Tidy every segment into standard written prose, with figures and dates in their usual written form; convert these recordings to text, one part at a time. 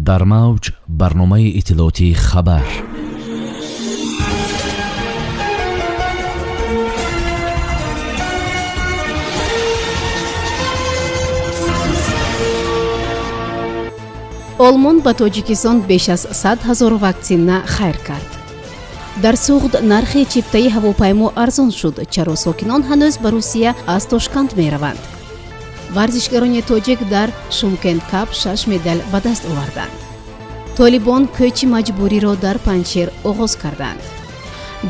Дар мавҷ барномаи иттилоотии «Хабар». Олмон ба Тоҷикистон беш аз 100 000 ваксина хайр кард. Дар Суғд нархи чиптаи ҳавопаймо арзон шуд. Чаро сокинон ҳанӯз ба Русия аз Тошканд мераванд? Варзишгарони тоҷик дар Шумкент Кап шаш медал ба даст оварданд. Толибон кӯчи маҷбуриро дар Панҷшер оғоз карданд.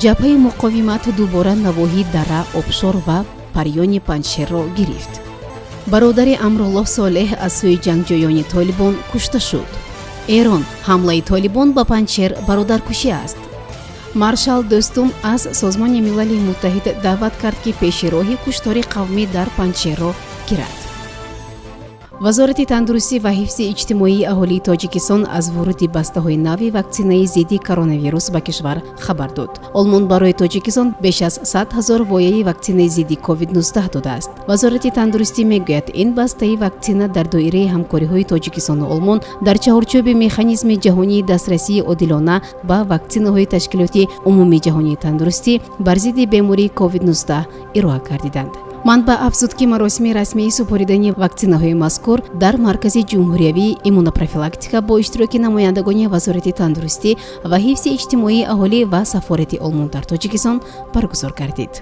Ҷабҳаи муқовимат дубора навоҳии Дара, Обшор ва Парёни Панҷшерро гирифт. Бародари Амруллоҳ Солеҳ аз сӯи ҷангҷӯёни Толибон кушта шуд. Эрон: ҳамлаи Толибон ба Панҷшер бародаркушӣ аст. Маршал Дӯстум аз Созмони Милали Муттаҳид даъват кард, ки пеши роҳи куштори қавмӣ дар Панҷшерро гирад. Вазорати тандурустӣ ва ҳифзи иҷтимоии аҳолии Тоҷикистон аз вуруди бастаҳои нави ваксинаи зидди коронавирус ба кишвар хабар дод. Олмон барои Тоҷикистон беш аз 100 000 вояи ваксинаи зидди COVID-19 додааст. Вазорати тандурустӣ мегӯяд, ин бастаи ваксина дар доираи ҳамкориҳои Тоҷикистону Олмон дар чаҳорчӯби механизми ҷаҳонии дастрасии одилона ба ваксинаҳои Ташкилоти Умумии Ҷаҳонии Тандурустӣ бар зидди бемории COVID-19 ироа гардиданд. Манбаъ афзуд, ки маросими расмии супоридани ваксинаҳои мазкур дар Маркази ҷумҳуриявии иммунопрофилактика бо иштироки намояндагони Вазорати тандурустӣ ва ҳифзи иҷтимоии аҳолӣ ва сафорати Олмон дар Тоҷикистон баргузор гардид.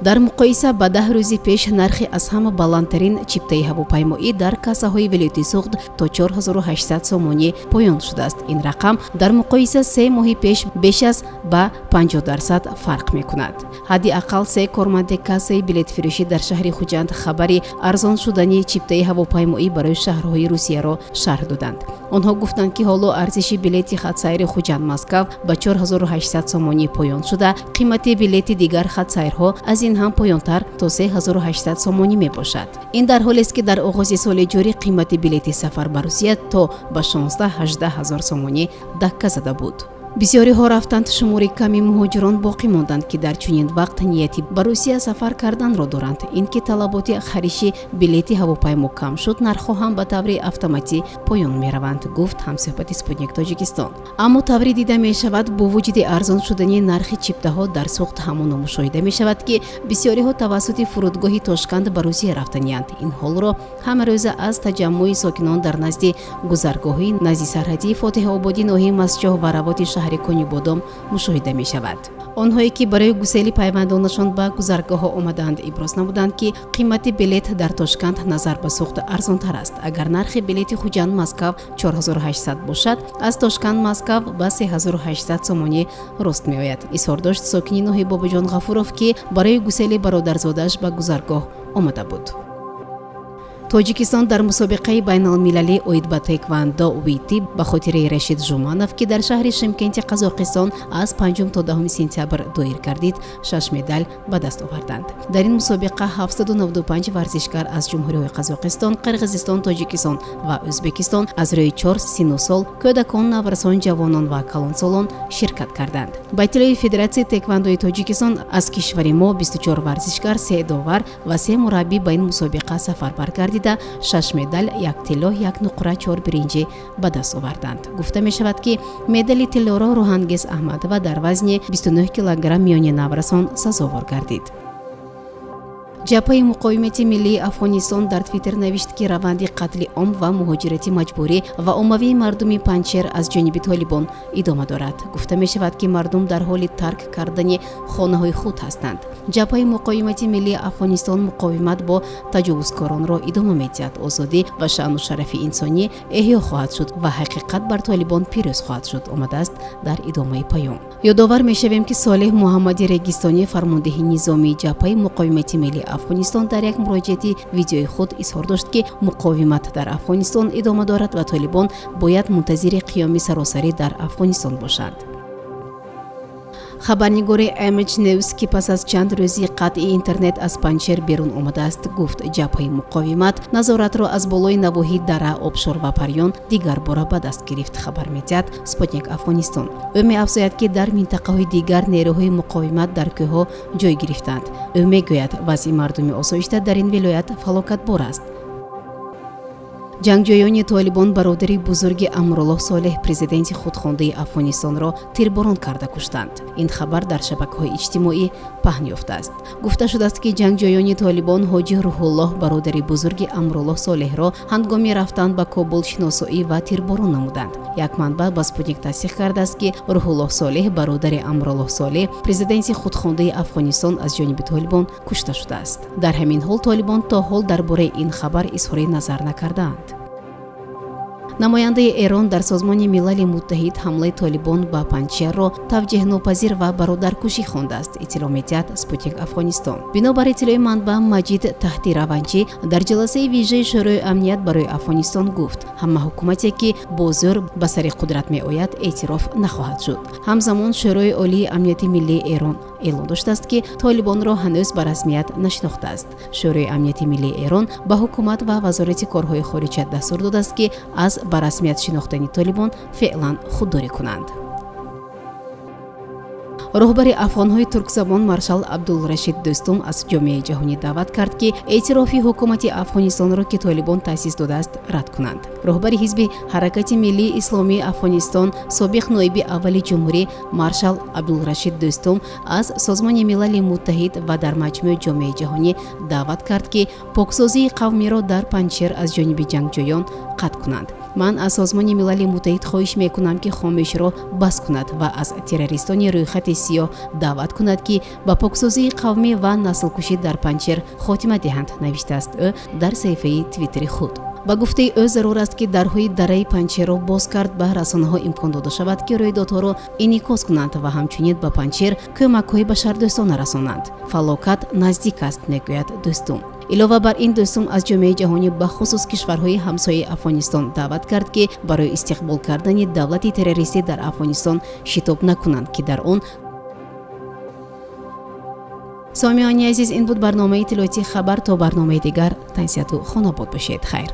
Дар муқоиса ба 10 рӯзи пеш, нархи аз ҳама баландтарин чиптаи ҳавопаймоӣ дар кассаҳои вилояти Суғд то 4800 сомонӣ поён шудааст. Ин рақам дар муқоиса 3 моҳи пеш беш аз ба 50% фарқ мекунад. Ҳадди ақал се корманди кассаи билетфурӯшӣ дар шаҳри Хуҷанд хабари арзон шудани чиптаи ҳавопаймоӣ барои шаҳрҳои Русияро шарҳ доданд. Онҳо гуфтанд, ки ҳоло арзиши билети хатсайри Хуҷанд Москав ба 4800 сомонӣ поён шуда, қимати билети дигар хатсайрҳо аз ин ҳам поёнтар, то 3800 сомонӣ мебошад. Ин дар ҳолест, ки дар оғози соли ҷорӣ қимати билети сафар ба Русия то ба 16-18 ҳазор сомонӣ дакка зада буд. Бисёриҳо рафтанд, шумори ками муҳоҷирон боқӣ монданд, ки дар чунин вақт нияти ба Русия сафар карданро доранд. Ин ки талаботи хариши билети ҳавопаймо кам шуд, нархҳо ҳам ба таври автоматӣ поён мераванд, гуфт ҳамсӯҳбати Спутник Тоҷикистон. Аммо тавре дида мешавад, бо вуҷуди арзон шудани нархи чиптаҳо, дар Суғд ҳамоно мушоҳида мешавад, ки бисёриҳо тавассути фурудгоҳи Тошканд ба Русия рафтаниянд. Ин ҳолро ҳамарӯза аз таҷаммӯи сокинон дар назди гузаргоҳҳои назди сарҳадии Фотиҳаободи ноҳияи Мастчоҳ ва равоти шаҳри Конибодом мушоҳида мешавад. Онҳое ки барои гусели пайвандонашон ба гузаргоҳҳо омадаанд, иброз намуданд, ки қимати билет дар Тошканд назар ба Суғд арзонтар аст. Агар нархи билети Хуҷанд Москав 4800 бошад, аз Тошканд Москав ба 3800 сомонӣ рост меояд, изҳор дошт сокини ноҳияи Бобоҷон Ғафуров, ки барои гусели бародарзодааш ба гузаргоҳ омада буд. Тоҷикистон дар мусобиқаи байналмилалӣ оид ба таеквандо WTT ба хотираи Рашид Жуманов, ки дар шаҳри Шимкенти Қазоқистон аз 5 то 10 сентябр доир гардид, шаш медал ба даст оварданд. Дар ин мусобиқа 795 варзишгар аз ҷумҳуриҳои Қазоқистон, Қирғизистон, Тоҷикистон ва Ӯзбекистон аз рӯи чор синну сол: кӯдакон, наврасон, ҷавонон ва калонсолон ширкат карданд. Ба иттилои Федератсияи таеквандои Тоҷикистон, аз кишвари мо 24 варзишгар, се довар ва се мураббӣ ба ин мусобиқа сафарбар гардида, шаш медал: як тилло, як нуқра, чор биринҷӣ ба даст оварданд. Гуфта мешавад, ки медали тиллоро Рӯҳангез Аҳмадова дар вазни 29 килограмм миёни наврасон сазовор гардид. Ҷабҳаи муқовимати миллии Афғонистон дар Твиттер навишт, ки раванди қатли ом ва муҳоҷирати маҷбурӣ ва оммавии мардуми Панҷшер аз ҷониби Толибон идома дорад. Гуфта мешавад, ки мардум дар ҳоли тарк кардани хонаҳои худ ҳастанд. Ҷабҳаи муқовимати миллии Афғонистон муқовимат бо таҷовузкоронро идома медиҳад. Озодӣ ва шаъну шарафи инсонӣ эҳё хоҳад шуд ва ҳақиқат бар Толибон пирӯз хоҳад шуд, омадааст дар идомаи паём. Ёдовар мешавем, ки Солеҳ Муҳаммади Регистонӣ, фармондеҳи низомии Ҷабҳаи муқовимати миллии Афғонистон, дар як муроҷиати видеои худ изҳор дошт, ки муқовимат дар Афғонистон идома дорад ва Толибон бояд мунтазири қиёми саросарӣ дар Афғонистон бошанд. Хабарнигори Image News, ки пас аз чанд рӯзи қатъи интернет аз Панҷшер берун омадааст, гуфт, ҷабҳаи муқовимат назоратро аз болои навоҳии Дара, Обшор ва Парён дигарбора ба даст гирифт, хабар медиҳад Спутник Афғонистон. Ӯ меафзояд, ки дар минтақаҳои дигар нерӯҳои муқовимат дар кӯҳҳо ҷой гирифтаанд. Ӯ мегӯяд, вазъи мардуми осоишта дар ин вилоят фалокатбор аст. Ҷангҷӯёни Толибон бародари бузурги Амруллоҳ Солеҳ, президенти худхондаи Афғонистонро тирборон карда куштанд. Ин хабар дар шабакаҳои иҷтимоӣ паҳн ёфтааст. Гуфта шудааст, ки ҷангҷӯёни Толибон ҳоҷи Рӯҳуллоҳ, бародари бузурги Амруллоҳ Солеҳро ҳангоми рафтан ба Кобул шиносоӣ ва тирборон намуданд. Як манбаъ ба Спутник тасдиқ кардааст, ки Рӯҳуллоҳ Солеҳ, бародари Амруллоҳ Солеҳ, президенти худхондаи Афғонистон, аз ҷониби Толибон кушта шудааст. Дар ҳамин ҳол Толибон то ҳол дар бораи ин хабар изҳори назар накардаанд. Намояндаи Эрон дар Созмони Милали Муттаҳид ҳамлаи Толибон ба Панҷшерро тавҷеҳнопазир ва бародаркушӣ хондааст, иттилоъ медиҳад Спутник Афғонистон. Бинобар иттилои манбаъ, Маҷид Таҳти Раванчӣ дар ҷаласаи вижаи Шӯрои амният барои Афғонистон гуфт, ҳама ҳукумате, ки бо зӯр ба сари қудрат меояд, эътироф нахоҳад шуд. Ҳамзамон Шӯрои Олии Амнияти Миллии Эрон эълон доштааст, ки Толибонро ҳанӯз ба расмият нашинохтааст. Шӯрои Амнияти Миллии Эрон ба ҳукумат ва Вазорати корҳои хориҷа дастур додааст, ки аз ба расмият шинохтани Толибон феълан худдорӣ кунанд. Роҳбари афғонҳои туркзабон маршал Абдулрашид Дӯстум аз ҷомеаи ҷаҳонӣ даъват кард, ки эътирофи ҳукумати Афғонистонро, ки Толибон таъсис додааст, рад кунанд. Роҳбари ҳизби Ҳаракати Миллии Исломии Афғонистон, собиқ ноиби аввали ҷумҳурӣ маршал Абдулрашид Дӯстум аз Созмони Милали Муттаҳид ва дар маҷмӯъ ҷомеаи ҷаҳонӣ даъват кард, ки поксозии қавмиро дар Панҷшер аз ҷониби ҷангҷӯён қатъ кунанд. Ман аз Созмони Милали Муттаҳид хоҳиш мекунам, ки хомӯширо бас кунад ва аз террористони рӯйхати сиёҳ даъват кунад, ки ба поксозии қавмӣ ва наслкушӣ дар Панҷшер хотима диҳанд, навиштааст ӯ дар саҳифаи Твиттери худ. Ба гуфтаи ӯ, зарур аст, ки дарҳои дараи Панҷшерро боз кард, ба расонаҳо имкон дода шавад, ки рӯйдодҳоро инъикос кунанд ва ҳамчунин ба Панҷшер кӯмакҳои башардӯстона расонанд. Фалокат наздик аст, мегӯяд Дӯстум. Илова бар ин, Дӯстум аз ҷомеаи ҷаҳонӣ, бахусус кишварҳои ҳамсояи Афғонистон даъват кард, ки барои истиқбол кардани давлати террористӣ дар Афғонистон шитоб накунанд, ки дар он. Сомиёни азиз, ин буд барномаи иттилоотии «Хабар». То барномаи дигар тансиҳату хонобод бошед. Хайр.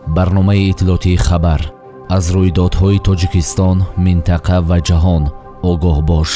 Барномаи иттилоотии «Хабар». Аз рӯйдодҳои Тоҷикистон, минтақа ва ҷаҳон огоҳ бош.